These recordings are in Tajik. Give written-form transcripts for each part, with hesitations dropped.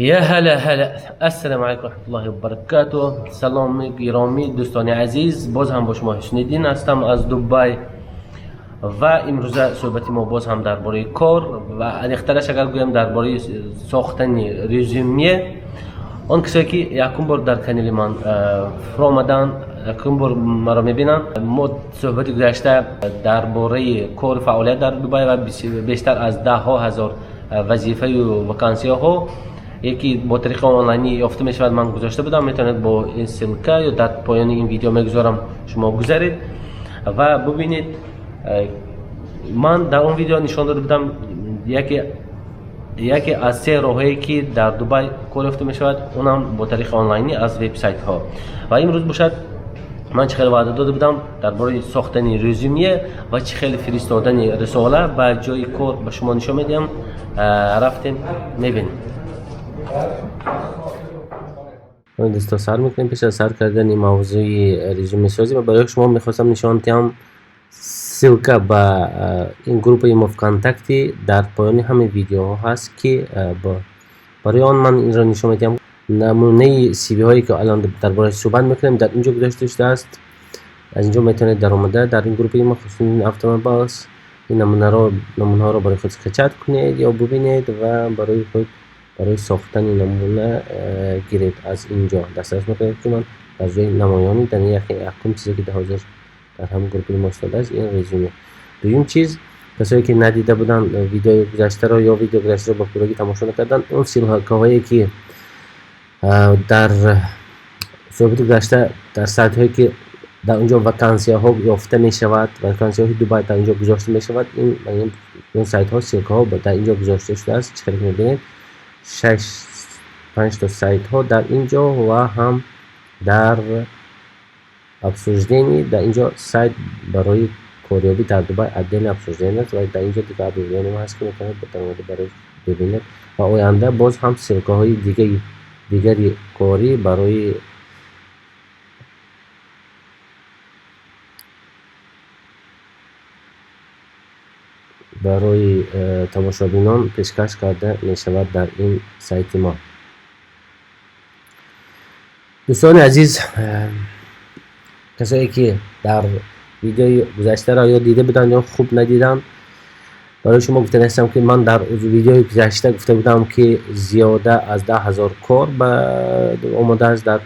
Я ҳала ҳала, ассалому алайкум ва раҳматуллоҳи ва баракатуҳ. Салом гиромӣ, дӯстони азиз, боз ҳам бо шумо Ҳусниddin ҳастам аз Дубай ва имрӯза суҳбати мо боз ҳам дар бораи кор ва аниқтараш агар гӯям, дар бораи сохтани резюме. Он касое ки якум бор дар канали ман фуромаданд, якум бор маро мебинанд, мо суҳбати гузашта дар бораи кору фаъолият дар Дубай ва бештар аз даҳҳо ҳазор вазифаю вакансияҳо, яке бо тариқи онлайнӣ ёфта мешавад, ман гузошта будам. Метавонед бо ин ссылка ё дар поёни ин видео мегузорам, шумо гузаред ва бубинед. Ман дар он видео нишон дода будам яке аз се роҳое ки дар Дубай кор ёфта мешавад, онам бо тариқи онлайнӣ аз вебсайтҳо. Ва имрӯз бошад, ман чӣ хеле ваъда дода будам, дар бораи сохтани резюме ва чӣ хеле фиристодани рисола ба ҷои кор ба шумо нишон медиҳам. Рафтем, мебинем. Дӯсто, сар мекунем. Пеш аз сар кардани мавзӯи резюмесозӣ ва барои шумо мехостам нишон диҳам ссылка ба ин группаи мо ВКонтакте дар поёни ҳамаи видеоҳо ҳаст, ки барои он ман инро нишон медиҳам. Намунаи CV-ҳое ки алон дар бораи суҳбат мекунем, дар инҷо гузошта шудааст. Аз инҷо метавонед даромада дар ин группаи мо, Хусниddin Automobiles, ин намунаҳоро барои худ скачать кунед ё бубинед ва барои худ барои сохтани намуна гиред. Аз инҷо дастрас мекунед, ки ман дар ҷои намоёни дар якум чизе ки ҳозир дар ҳамин группаи мо истодааст, ин резюме. Дуюм чиз, касое ки надида буданд видеои гузаштаро ё видеои гузаштаро ба пуррагӣ тамошо накарданд, он ссылкаҳое ки дар суҳбати гузашта дар сайтҳое ки дар онҷо вакансияҳо ёфта мешавад, вакансияҳои Дубай дар инҷо гузошта мешавад, ин сайтҳо ссылкаҳо дар инҷо гузошта шудааст. Чӣ хеле мебинед, шаш панҷто сайтҳо дар инҷо ва ҳам дар обсуждение дар инҷо сайт барои корёбӣ дар Дубай отдельно обсуждение аст ва дар инҷо дигар объявление ҳаст, ки метавонед даромада барои бибинед. Ва оянда боз ҳам ссылкаҳои дигари корӣ барои тамошобинон пешкаш карда мешавад дар ин сайти мо. Дӯстони азиз, касое ки дар видеои гузаштаро ё дида буданд, ё хуб надиданд, барои шумо гуфта нестам, ки ман дар видеои гузашта гуфта будам, ки зиёда аз 10 000 кор омодааст дар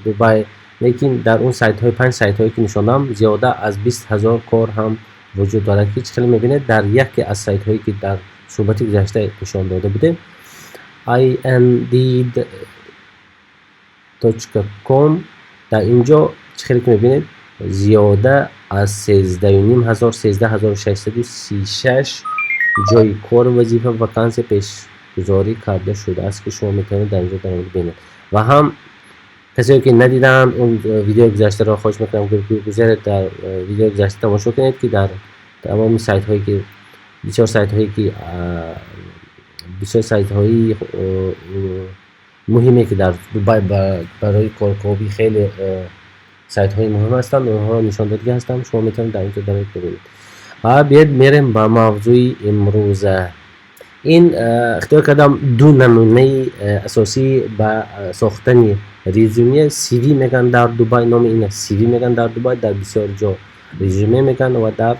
Дубай, лекин дар он сайтҳои панҷ сайтҳое ки нишондам, зиёда аз 20 000 кор ҳам вуҷуд дорад, ки чӣ хеле мебинед, дар яке аз сайтҳое ки дар суҳбати гузашта нишон дода будем, indeed.com, дар инҷо чӣ хеле ки мебинед, зиёда аз 13,5 ҳазор, 13 636 ҷои кор, вазифа, вакансия пешгузорӣ карда шудааст, ки шумо метавонед дар инҷо даромада бинед. Ва ҳам касое ки надидаанд он видеои гузаштаро, хоҳиш мекунам, гузаред, дар видеои гузашта тамошо кунед, ки дар тамоми сайтҳое ки бисёр сайтҳое ки бисёр сайтҳои муҳиме ки дар Дубай барои коркобӣ хеле сайтҳои муҳим ҳастанд, онҳоро нишон додагӣ ҳастам. Шумо метавонед дар инҷо дароед, бибинед. Ва биёед, мерем ба мавзӯи имрӯза. Ин ихтиёр кардам ду намунаи асосӣ ба сохтани резюме. CV мегӯянд дар Дубай, номи ина CV мегӯянд дар Дубай, дар бисёр ҷо резюме мегӯянд ва дар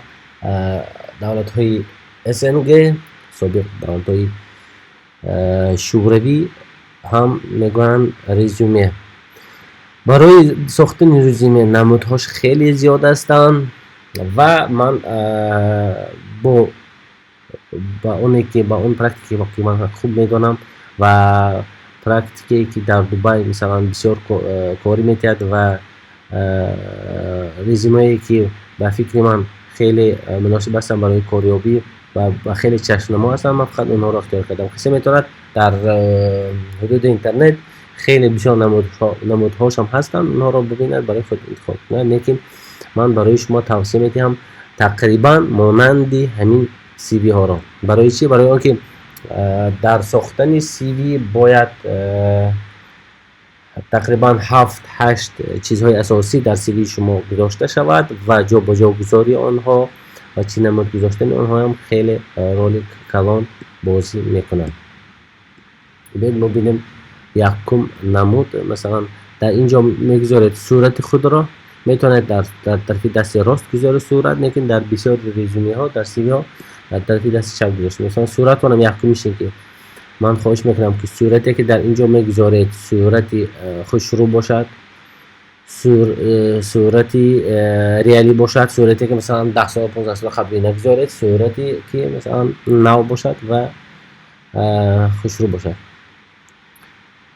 давлатҳои СНГ, собиқ давлатҳои Шӯравӣ ҳам мегӯянд резюме. Барои сохтани резюме намудҳош хеле зиёд ҳастанд ва ман бо ба оне ки ба он практике ки ман хуб медонам ва практикае ки дар Дубай мисалан бисёр корӣ метиҳад ва резюмее ки ба фикри ман хеле муносиб ҳастанд барои корёбӣ ва хеле чашмнамо ҳастанд, ман фақат онҳоро ихтиёр кардам. Касе метавонад дар ҳудуди интернет хеле бисёр намудҳошам ҳастанд, онҳоро бибинад, барои худ интихоб кунад, лекин ман барои шумо тавсия медиҳам тақрибан монанди ҳамин CV-ҳоро. Барои чӣ? Барои он ки дар сохтани CV бояд тақрибан ҳафт ҳашт чизҳои асосӣ дар CV шумо гузошта шавад ва ҷобаҷогузории онҳо ва чӣ намуд гузоштани онҳоам хеле роли калон бозӣ мекунад. Биёед, мо бинем. Якум намуд, масалан, дар ин ҷо мегузоред сурати худро. Метавонед дар тарафи дасти рост гузоред сурат, лекин дар бисёр резюмеҳо, дар CV-ҳо дар тарафи дасти чап гузошта. Масалан, суратонам якумиш ин ки ман хоҳиш мекунам, ки сурате, ки дар ин ҷо мегузоред, сурати хушрӯ бошад, сурати реалӣ бошад, сурате, ки масалан 10 сол, 15 сол қаблӣ нагузоред, сурате, ки масалан нав бошад ва хушрӯ бошад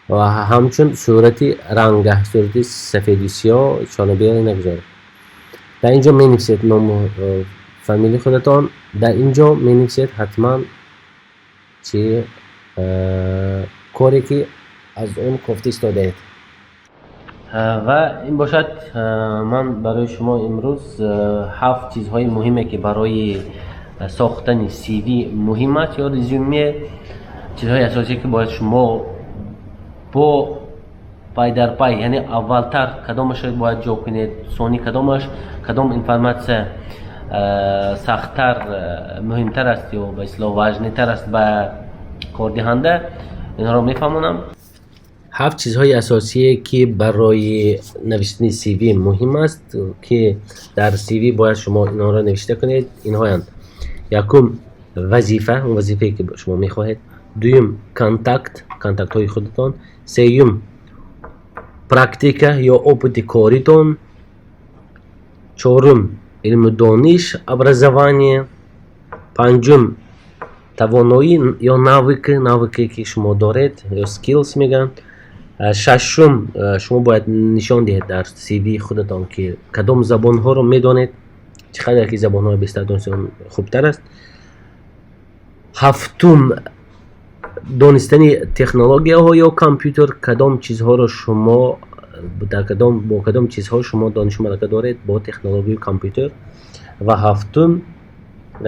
ва ҳамчун сурати ранга, сурати сафеду сиёҳ, чорнобелый нагузоред. Дар ин ҷо менависед ному фамилияи худатон. Дар ин ҷо менависед ҳатман чи коре, ки аз он кофта истодаед. Ва ин бошад, ман барои шумо имрӯз ҳафт чизҳои муҳиме, ки барои сохтани CV муҳим аст ё резюме, чизҳои асосие, ки бояд шумо бо пай дар пай, яъне аввалтар кадомашро бояд ҷо кунед, сони кадомаш, кадом информация сахттар, муҳимтар аст ё ба истилоҳ важный тар аст ба кордиҳанда, инҳоро мефаҳмонам. Ҳафт чизҳои асосие, ки барои навиштани CV муҳим аст, ки дар CV бояд шумо инҳоро навишта кунед, инҳоянд: якум, вазифа, он вазифае, ки шумо мехоҳед; дуюм, контакт, контактҳои худатон; сеюм, практика ё опыт и коритон; чорум, илму дониш, образование; панҷум, тавоноӣ ё навыки, навыке, ки шумо доред, ё skills мегӯянд; шашум, шумо бояд нишон диҳед дар CV худатон, ки кадом забонҳоро медонед, чӣ қадар ки забонҳоро бештар донистан хубтар аст; ҳафтум, донистани технологияҳо ё компютер, кадом чизҳоро шумо дар кадом, бо кадом чизҳо шумо донишу малака доред бо технологияи компютер; ва ҳафтум,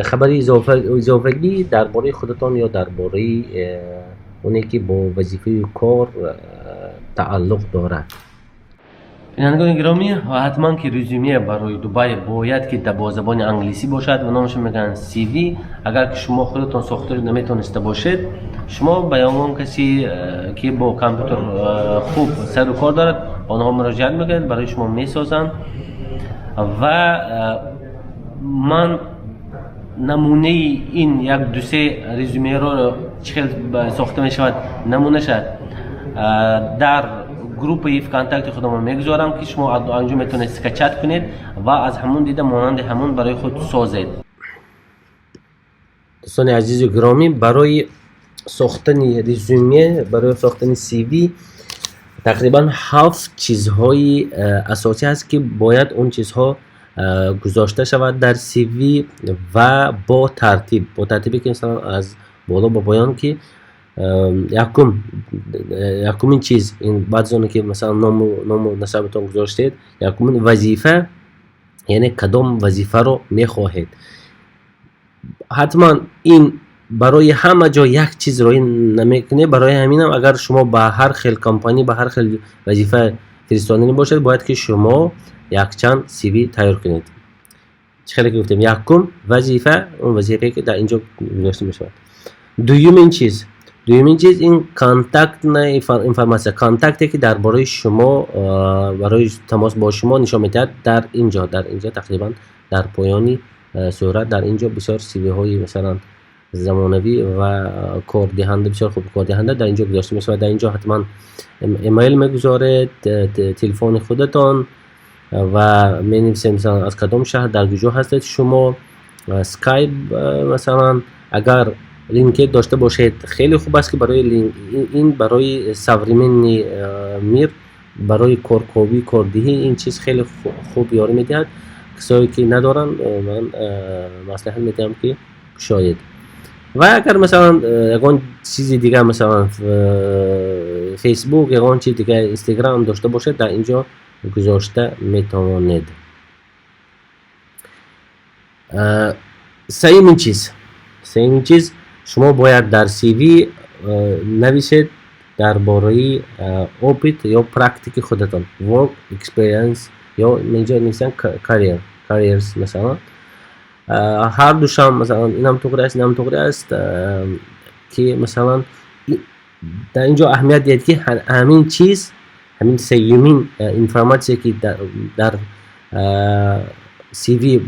хабари изофагӣ дар бораи худатон ё дар бораи оне, ки бо вазифаи кор тааллуқ дорад. Бинандагони гиромӣ, ва ҳатман ки резюме барои Дубай бояд ки бо забони англисӣ бошад ва номашро мегӯянд CV. Агар ки шумо худатон сохта наметониста бошед, шумо ба ягон касе, ки бо компютер хуб сару кор дорад, онҳо муроҷиат мекунед, барои шумо месозанд. Ва ман намунаи ин як дусе резюмеро, чӣ хел сохта мешавад, намунаша дар группаи ВКонтакте худамон мегузорам, ки шумо анҷо метавонед скачать кунед ва аз ҳамон дида монанди ҳамон барои худ созед. Дӯстони азизу гиромӣ, барои сохтани резюме, барои сохтани CV тақрибан ҳафт чизҳои асосӣ ҳаст, ки бояд он чизҳо гузошта шавад дар CV ва бо тартиб, бо тартибе, ки масалан аз боло ба поён. Ки якум, якумин чиз ин баъд аз оне ки масалан ному насабатон гузоштед, якумин вазифа, яъне кадом вазифаро мехоҳед. Ҳатман ин барои ҳама ҷо як чизро ин намекунед. Барои ҳаминам, агар шумо ба ҳар хел компания, ба ҳар хел вазифа фиристоданӣ бошед, бояд ки шумо якчанд CV тайёр кунед. Чӣ хеле ки гуфтем, якум вазифа, он вазифае, ки дар ин ҷо гузошта мешавад. Дуюмин чиз ин контактная информация, контакте, ки дар бораи шумо, барои тамос бо шумо нишон медиҳад. Дар ин ҷо тақрибан дар поёни сурат, дар ин ҷо бисёр CV-ҳои масалан замонавӣ ва кордиҳанда, бисёр хуб кордиҳанда дар ин ҷо гузошта мешавад. Дар ин ҷо ҳатман имейл мегузоред, телефони худатон ва менависед, масалан, аз кадом шаҳр, дар куҷо ҳастед шумо, скайп, масалан, агар LinkedIn дошта бошед, хеле хуб аст, ки барои ин, барои современный мир, барои коркобӣ, кордиҳӣ ин чиз хеле хуб ёрӣ медиҳад. Касое ки надоранд, ман маслиҳат медиҳам, ки кушоед. Ва агар масалан ягон чизи дигар, масалан Фейсбук, ягон чиз дигар, Инстаграм дошта бошед, дар ин ҷо гузошта метавонед. Сеюмин чиз, шумо бояд дар CV нависед дар бораи опыт ё практики худатон, work experience, ё инҷо нависанд career, careers. Масалан, ҳар душам, масалан, инам туғри аст, инам туғри аст, ки масалан Дар ин ҷо аҳамият диҳед, ки ҳамин чиз, ҳамин сеюмин информатсия, ки дар CV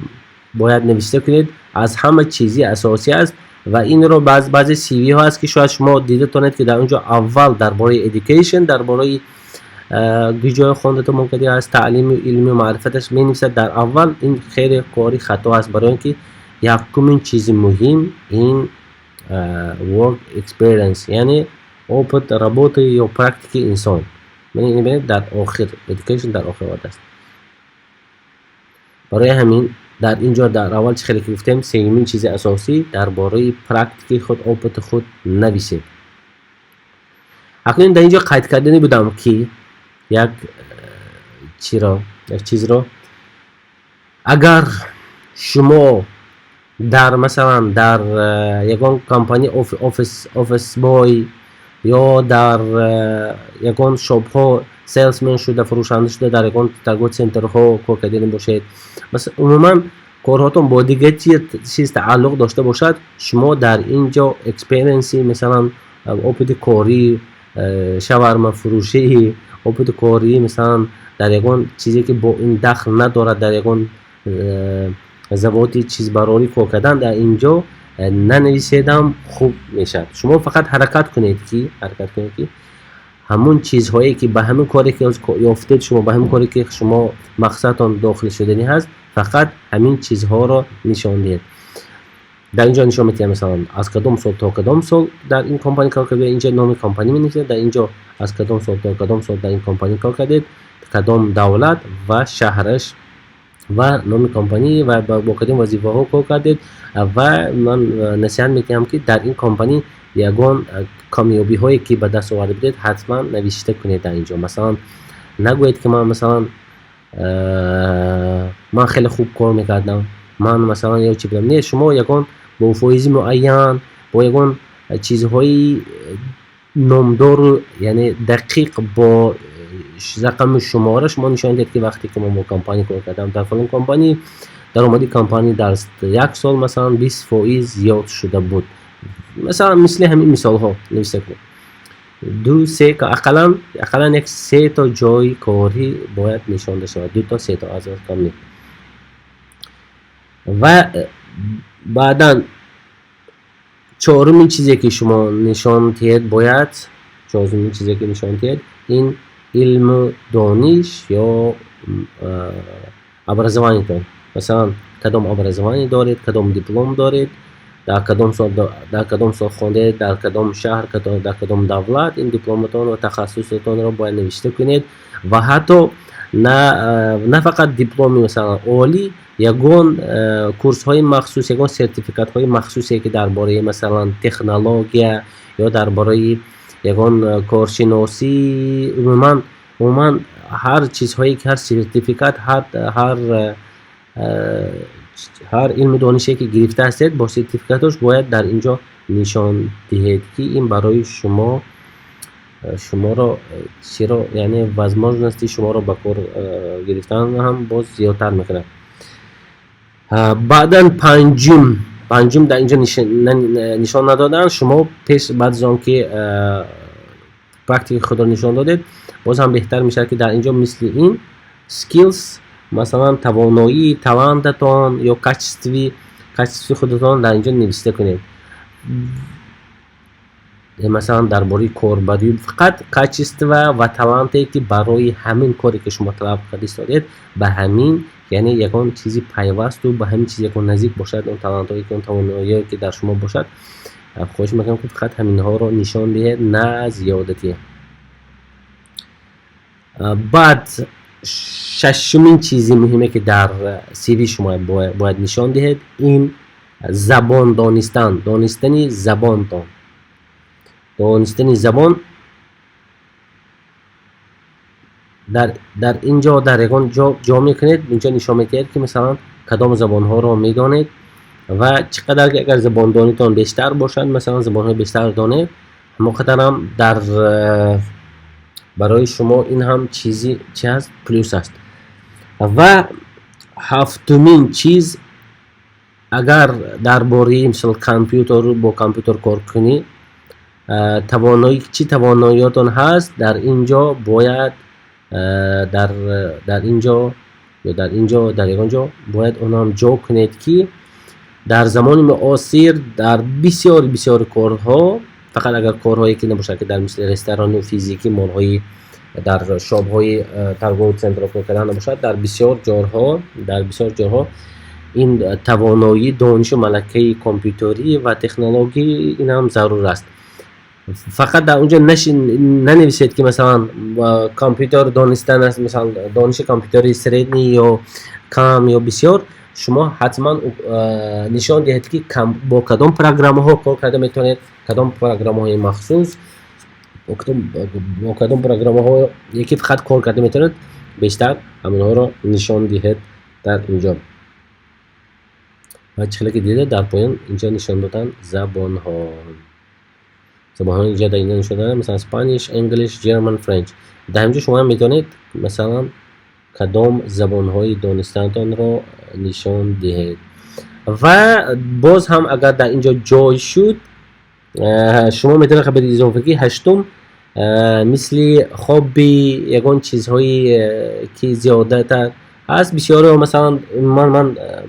бояд навишта кунед, аз ҳама чизи асосӣ аст. Ва инро баъзе CV ҳо аст, ки шояд шумо дида тонед, ки дар он ҷо аввал дар бораи education, дар бораи ҷои хонда тамом кардааст, таълиму илму маърифаташ менависад дар аввал. Ин хеле кори хато аст, барои он ки якумин чизи муҳим ин work experience, яъне опыт работы ё практики инсон. Бинед, дар охир education дар охир омадааст. Барои ҳамин дар ин ҷо дар аввал, чӣ хеле ки гуфтем, сеюмин чизи асосӣ: дар бораи практики худ, опыти худ нависед. Акнун дар ин ҷо қайд кардани будам, ки як чиро, як чизро: агар шумо дар, масалан, дар ягон компания офис boy ё дар ягон shop ҳо salesman шуда, фурӯшанда шуда, дар ягон торговый центрҳо кор кардани бошед, умуман корҳотон бо дигар чиз тааллуқ дошта бошад, шумо дар ин ҷо experience и, масалан, опыти корӣ, шаварма фурӯшӣ, опыти корӣ, масалан, дар ягон чизе, ки бо ин дахл надорад, дар ягон заводи чизбарорӣ кор кардан, дар ин ҷо нанависедам хуб мешавад. Шумо фақат ҳаракат кунед, ки ҳамун чизҳое, ки ба ҳамин коре, ки ёфтед шумо, ба ҳамин коре, ки шумо мақсадтон дохил шуданӣ ҳаст, фақат ҳамин чизҳоро нишон диҳед. Дар ин ҷо нишон медиҳам, масалан, аз кадом сол то кадом сол дар ин компания кор кардед. Инҷо номи компания менависед. Дар ин ҷо аз кадом сол то кадом сол дар ин компания кор кардед, кадом давлат ва шаҳраш ва номи компания ва бо кадом вазифаҳо кор кардед. Ва ман насиҳат медиҳам, ки дар ин компания ягон камёбиҳое, ки ба даст оварда будед, ҳатман навишта кунед дар ин ҷо. Масалан, нагӯед, ки ман, масалан, ман хеле хуб кор мекардам, ман, масалан, ё чӣ будам. Не, шумо ягон бо фоизи муайян, бо ягон чизҳои номдору, яъне дақиқ, бо рақаму шумора шумо нишон диҳед, ки вақте ки ман бо компания кор кардам, дар фалон компания даромади компания дар як сол, масалан, 20% зиёд шуда буд. Масалан, мисли ҳамин мисолҳо нависта кунед. Ду, се, ақаллан як се то ҷои корӣ бояд нишон шавад, ду то се то, аз кам не. Ва баъдан чорумин чизе, ки шумо нишон диҳед бояд, чорумин чизе, ки нишон диҳед, ин илму дониш ё образованиетон. Масалан, кадом образование доред, кадом диплом доред, дар кадом сол хондед, дар кадом шаҳр, дар кадом давлат. Ин дипломатон ва тахассусатонро бояд навишта кунед. Ва ҳатто на фақат дипломи, масалан, олӣ, ягон курсҳои махсус, ягон сертификатҳои махсусе, ки дар бораи, масалан, технология ё дар бораи ягон коршиносӣ, умуман ҳар чизҳое ки, ҳар сертификат, ҳар илму донише, ки гирифта ҳастед, бо сертификатош бояд дар ин ҷо нишон диҳед, ки ин барои шумо, шуморо чиро, яъне возможности шуморо ба кор гирифтан ҳам боз зиёдтар мекунад. Баъдан панҷум дар инҷо нишон надоданд. Шумо пеш, баъд аз он ки практикаи худро нишон додед, боз ҳам беҳтар мешавад, ки дар инҷо мисли ин skills, масалан, тавоноии, талантатон ё качестви худатон дар инҷо нависта кунед. Масалан, дар бораи корбарӣ, фақат качество ва таланте, ки барои ҳамин коре, ки шумо талаб карда истодед, ба ҳамин, яъне ягон чизи пайвасту ба ҳамин чиз ягон наздик бошад, он талантҳое ки, он тавоноиҳое, ки дар шумо бошад, хоҳиш мекунам, ки фақат ҳаминҳоро нишон диҳед, на зиёдатӣ. Баъд шашумин чизи муҳиме, ки дар CV шумо бояд нишон диҳед, ин забон донистан, донистани забонтон. Донистани забон дар ин ҷо, дар ягон ҷо ҷо мекунед, инҷо нишон медиҳед, ки, масалан, кадом забонҳоро медонед ва чӣ қадар. Агар забондонитон бештар бошад, масалан, забонҳои бештар донед, ҳамон қадарам дар барои шумо ин ҳам чизи чи аст, плюс аст. Ва ҳафтумин чиз: агар дар бораи, мисол, компютер, бо компютер кор кунӣ. Тавоноӣ, чӣ тавоноиётон ҳаст дар ин ҷо бояд дар ин ҷо ё дар ин ҷо, дар ягон ҷо бояд онам ҷо кунед, ки дар замони муосир дар бисёр бисёр корҳо, фақат агар корҳое ки набошад, ки дар мисли ресторану физикӣ, молҳои дар шопҳои торговый центрҳо кор кардан набошад, дар бисёр ҷойҳо ин тавоноӣ, донишу малакаи компютерӣ ва технологӣ инам зарур аст. Фақат дар онҷо нанависед, ки масалан компютер донистан аст, масалан дониши компютери средний ё кам ё бисёр. Шумо ҳатман нишон диҳед, ки бо кадом программаҳо кор карда метавонед, кадом программаҳои махсус, бо кадом программаҳо яке фақат кор карда метавонед, бештар ҳаминҳоро нишон диҳед дар инҷо. Ва чӣ хеле ки дидед, дар поён инҷо нишон додан забонҳо инҷо дар инҷо нишон додан, масалан, Spanish, English, German, French. Дар ҳаминҷо шумо ҳам метавонед, масалан, кадом забонҳои донистанатонро нишон диҳед. Ва боз ҳам агар дар инҷо ҷой шуд, шумо метавонед хабари изофагӣ ҳаштум, мисли хобби, ягон чизҳое ки зиёдатар ҳаст. Бисёриҳо, масалан, ман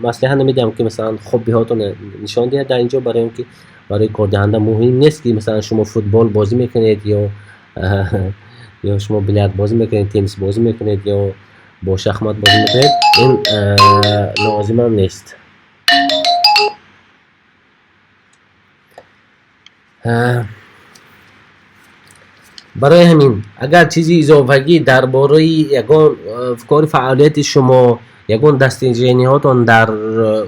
маслиҳат намедиҳам, ки масалан хоббиҳоятон нишон диҳед дар инҷо, барои он ки барои кордиҳанда муҳим нест, ки масалан шумо футбол бозӣ мекунед ё шумо билярд бозӣ мекунед, теннис бозӣ мекунед ё бо шахмат бозӣ мекунед. Ин лозимам нест. Барои ҳамин, агар чизи изофагӣ дар бораи ягон кори фаъолияти шумо, ягон достижениҳотон дар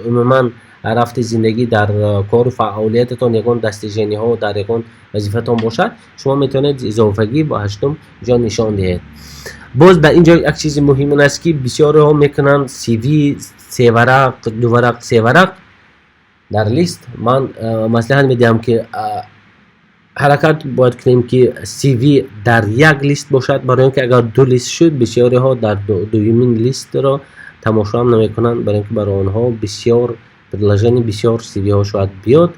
умуман рафти зиндагӣ, дар кору фаъолиятатон, ягон достижениҳо дар ягон вазифатон бошад, шумо метавонед изофагӣ бо ҳаштум ҷо нишон диҳед. Боз дар ин ҷо як чизи муҳим он аст, ки бисёриҳо мекунанд CV се варақ, ду варақ, се варақ дар лист. Ман маслиҳат медиҳам, ки ҳаракат бояд кунем, ки CV дар як лист бошад, барои он ки агар ду лист шуд, бисёриҳо дар дуюмин листро тамошоам намекунанд, барои он ки барои онҳо бисёр предложение, бисёр CV-ҳо шояд биёд.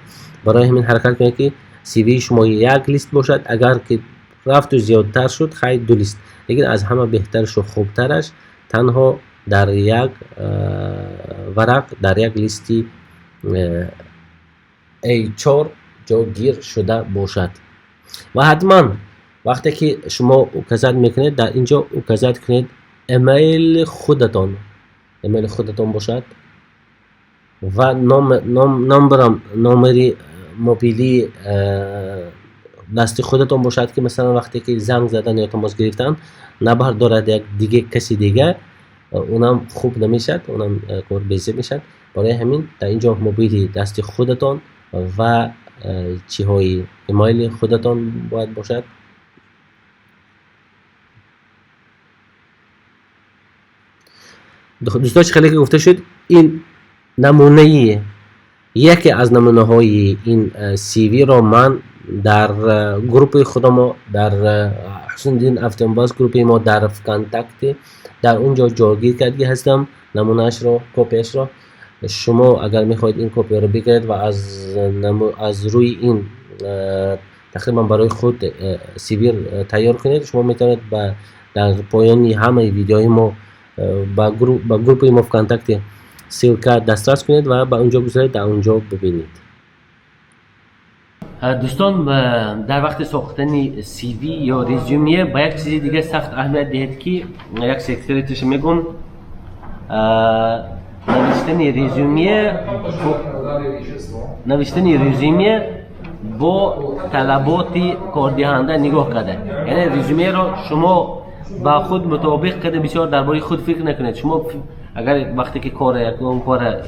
Барои ҳамин ҳаракат кунед, ки CV шумо як лист бошад. Агар ки рафту зиёдтар шуд, хай, ду лист, лекин аз ҳама беҳтарашу хубтараш танҳо дар як варақ, дар як листи A4 ҷойгир шуда бошад. Ва ҳатман вақте ки шумо указать мекунед, дар ин ҷо указать кунед эмейли худатон бошад ва номбарам, номери мобилии дасти худатон бошад, ки масалан вақте ки занг задан ё тамос гирифтан, набардорад як диге каси дига, унам хуб намешавад, унам кор безеб мешавад. Барои ҳамин дар ин ҷо мобили дасти худатон ва чиҳои эмайли худатон бояд бошад. Дӯстон, чӣ хеле ки гуфта шуд, ин намунаи, яке аз намунаҳои ин CV-ро ман дар группаи худамо, дар Ҳусниddин Автомобилс, группаи мо дар ВКонтакте, дар он ҷо ҷойгир кардагӣ ҳастам намунаашро, копияшро. Шумо агар мехоҳед, ин копияро бигиред ва аз рӯи ин тақрибан барои худ CV тайёр кунед, шумо метавонед дар поёни ҳамаи видеои мо ба группаи мо ВКонтакте ссылка дастрас кунед ва ба он ҷо гузаред, дар он ҷо бибинед. Дӯстон, дар вақти сохтани CV ё резюме ба як чизи дига сахт аҳамият диҳед, ки як секретиша мегӯм. Навиштани резюме бо талаботи кордиҳанда нигоҳ карда, яъне резюмеро шумо ба худ мутобиқ карда, бисёр дар бораи худ фикр накунед. Шумо агар вақте ки кор, ягон кора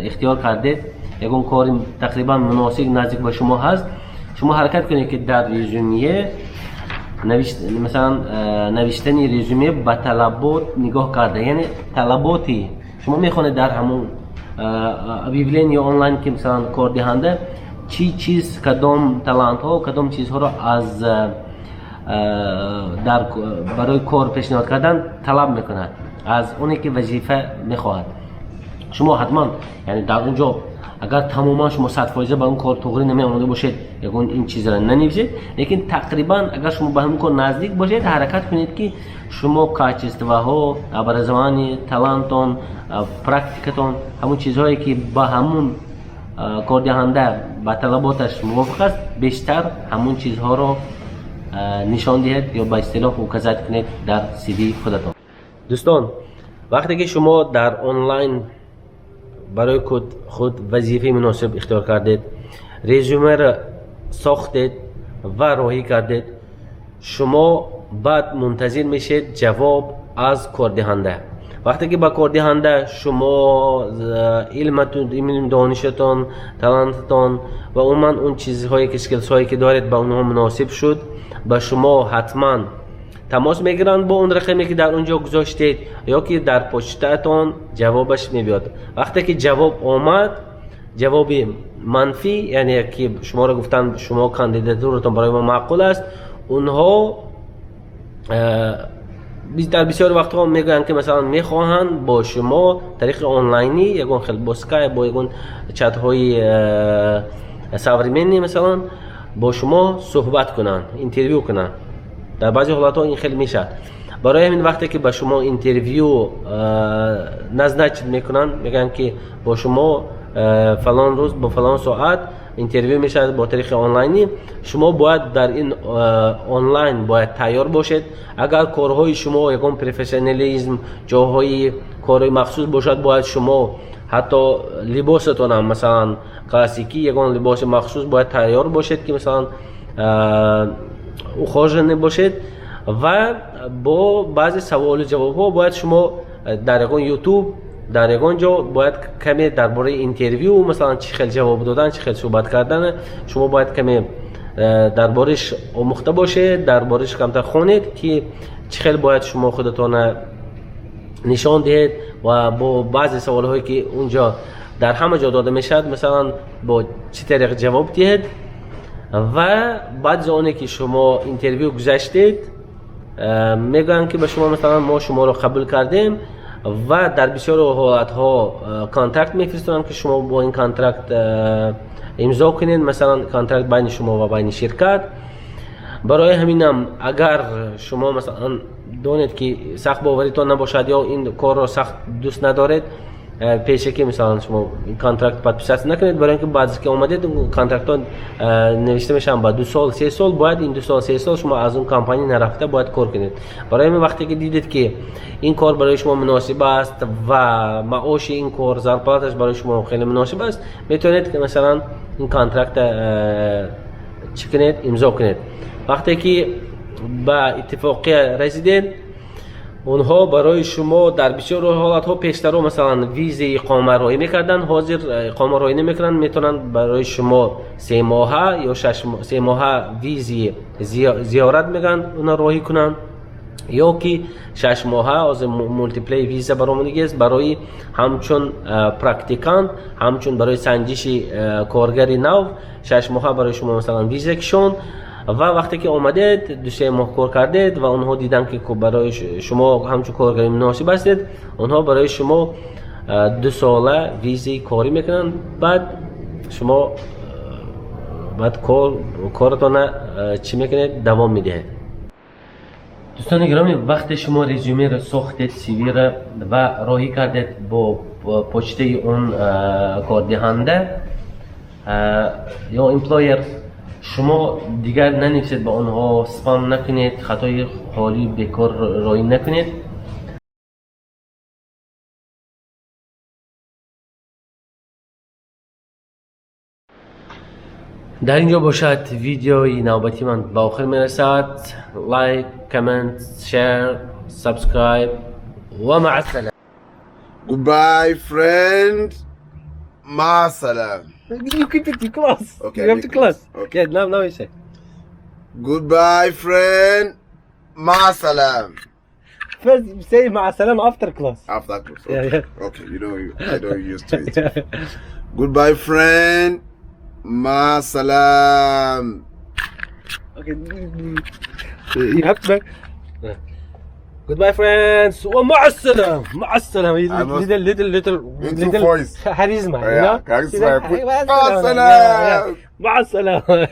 ихтиёр кардед, ягон кори тақрибан муносиб, наздик ба шумо ҳаст, шумо ҳаракат кунед, ки дар резюме, масалан, навиштани резюме ба талабот нигоҳ карда, яъне талаботи шумо мехонед дар ҳамон объявление онлайн, ки масалан кордиҳанда чӣ чиз, кадом талантҳо, кадом чизҳоро аз дар барои кор пешниҳод кардан талаб мекунад аз оне ки вазифа мехоҳад. Шумо ҳатман, яъне дар он ҷо Агар тамоман шумо 100% ба он кор туғри намеомада бошед, ягон ин чизро нанависед, лекин тақрибан агар шумо ба ҳамин кор наздик бошед, ҳаракат кунед, ки шумо качествоҳо, образование, талантон, практикатон, ҳамун чизҳое, ки ба ҳамун кордиҳанда, ба талаботаш мувофиқ аст, бештар ҳамун чизҳоро нишон диҳед ё ба истилоҳ указать кунед дар CV худатон. Дӯстон, вақте ки шумо дар онлайн барои худ вазифаи муносиб ихтиёр кардед, резюмеро сохтед ва роҳӣ кардед, шумо баъд мунтазир мешед ҷавоб аз кордиҳанда. Вақте ки ба кордиҳанда шумо илматун, илм, донишатон, талантатон ва умуман он чизҳое ки skillsҳое ки доред, ба онҳо муносиб шуд, ба шумо ҳатман тамос мегиранд бо он рақаме, ки дар он ҷо гузоштед, ё ки дар почтаатон ҷавобаш мебиёд. Вақте ки ҷавоб омад, ҷавоби манфӣ, яъне ки шуморо гуфтанд, шумо кандидатуратон барои мо маъқул аст, онҳо дар бисёри вақтҳо мегӯянд, ки масалан мехоҳанд бо шумо тариқи онлайнӣ, ягон хел бо скайп, бо ягон чатҳои современный, масалан, бо шумо суҳбат кунанд, интервю кунанд. Дар баъзе ҳолатҳо ин хеле мешавад. Барои ҳамин вақте ки ба шумо интервю назначить мекунанд, мегӯянд, ки бо шумо фалон рӯз бо фалон соат интервю мешавад бо тариқи онлайнӣ, шумо бояд дар ин онлайн бояд тайёр бошед. Агар корҳои шумо ягон профессионализм, ҷоҳои корҳои махсус бошад, бояд шумо ҳатто либосатонам, масалан, классикӣ, ягон либоси махсус бояд тайёр бошед, ки масалан ухоженный бошед, ва бо баъзе саволу ҷавобҳо бояд шумо дар ягон ютуб, дар ягон ҷо бояд каме дар бораи интервю, масалан, чӣ хел ҷавоб додан, чӣ хел суҳбат кардан, шумо бояд каме дар бориш омӯхта бошед, дар бориш камтар хонед, ки чӣ хел бояд шумо худатона нишон диҳед ва бо баъзе саволҳое, ки унҷо дар ҳама ҷо дода мешавад, масалан, бо чӣ тариқ ҷавоб диҳед. Ва баъд аз оне ки шумо интервю гузаштед, мегӯянд, ки ба шумо, масалан, мо шуморо қабул кардем, ва дар бисёри ҳолатҳо контракт мефиристонанд, ки шумо бо ин контракт имзо кунед, масалан, контракт байни шумо ва байни ширкат. Барои ҳаминам агар шумо, масалан, донед, ки сахт боваритон набошад ё ин корро сахт дӯст надоред, пешакӣ, масалан, шумо контракт подписаться накунед, барои ин ки баъд ки омадед, контрактҳо навишта мешаванд ба 2 сол, 3 сол. Бояд ин 2 сол, 3 сол шумо аз он компания нарафта бояд кор кунед. Барои ҳамин вақте ки дидед, ки ин кор барои шумо муносиб аст ва маоши ин кор, зарплаташ барои шумо хеле муносиб аст, метавонед ки, масалан, ин контракта чӣ кунед, имзо кунед. Вақте ки ба иттифоқия расидед, онҳо барои шумо дар бисёр ҳолатҳо пештаро, масалан, визаи иқома роҳӣ мекарданд, ҳозир иқома роҳӣ намекунанд. Метавонанд барои шумо 3 моҳа ё 3 моҳа визи зиёрат мегӯянд, она роҳӣ кунанд, ё ки 6 моҳа. Ҳозир multiple виза баромадагиаст барои ҳамчун практикант, ҳамчун барои санҷиши коргари нав, 6 моҳа барои шумо, масалан, виза кишон. Ва вақте ки омадед, 2-3 моҳ кор кардед ва онҳо диданд, ки барои шумо ҳамчун коргари муносиб ҳастед, онҳо барои шумо 2 сола визаи корӣ мекунанд. Баъд шумо баъд коратона чӣ мекунед, давом медиҳед. Дӯстони гиромӣ, вақте шумо резюмеро сохтед, CV-ра ва роҳӣ кардед бо почтаи он кордиҳанда ё employer, шумо дигар нанависед ба онҳо, спам накунед, хатои холӣ бекор роҳӣ накунед. Дар ин ҷо бошад, видеои навбати ман ба охир мерасад. Like, comment, share, subscribe ва مع السلامة. Goodbye, friend. مع السلامة. You keep it, you close. Okay, You have to me close. Okay. Yeah, now you say. Goodbye, friend. مع السلامة. First say مع السلامة, after close. After close. Yeah, Okay. yeah. Okay. You know, I know you used to it. Goodbye, friend. مع السلامة. Okay. You have to back. Goodbye, friends. ومع السلامة، مع السلامة. I must- Little, little, little, Little little voice. charisma, you Yeah, know? charisma. مع مع السلامة. السلامة. مع السلامة.